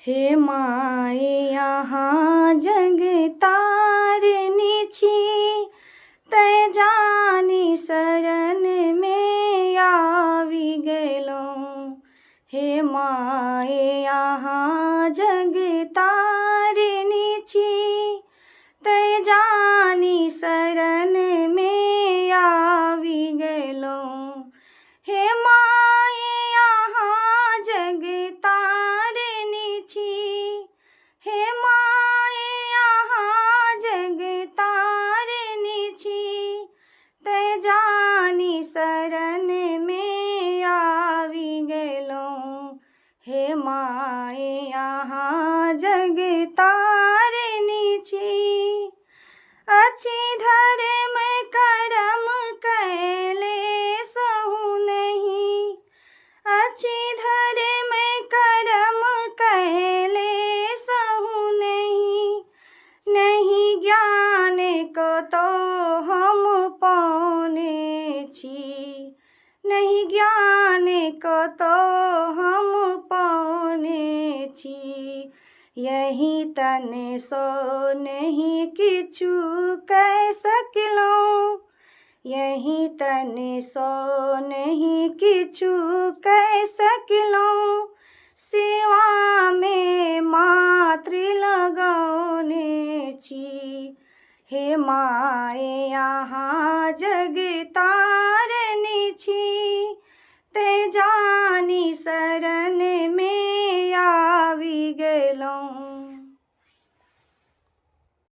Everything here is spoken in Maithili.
हे my अहाँ जगतारिणी छी, तैँ जानि शरणमे आबि गेलहुँ। हे my अहाँ जगतारिणी छी, तैँ जानि शरणमे आबि गेलहुँ। हे my अहाँ जगतारिणी छी, हे my अहाँ जगतारिणी छी, तैँ जानि शरणमे आबि गेलहुँ। हे my अहाँ जगतारिणी छी। अछि धर्म करम कैले सहु नहीं, अछि धर्म करम कैले सहु नहीं, नहीं ज्ञान कतौ हम पौने छी, नहीं ज्ञान कतौ हम पौने छी। यही तन सो नहीं किछु कह सकलहुँ, यही तन सो नहीं किछु कह सकलहुँ, सेवामे मातृ लगौने छी। हे my अहाँ जगतारिणी छी, तैँ जानि शरणमे आबि गेलहुँ।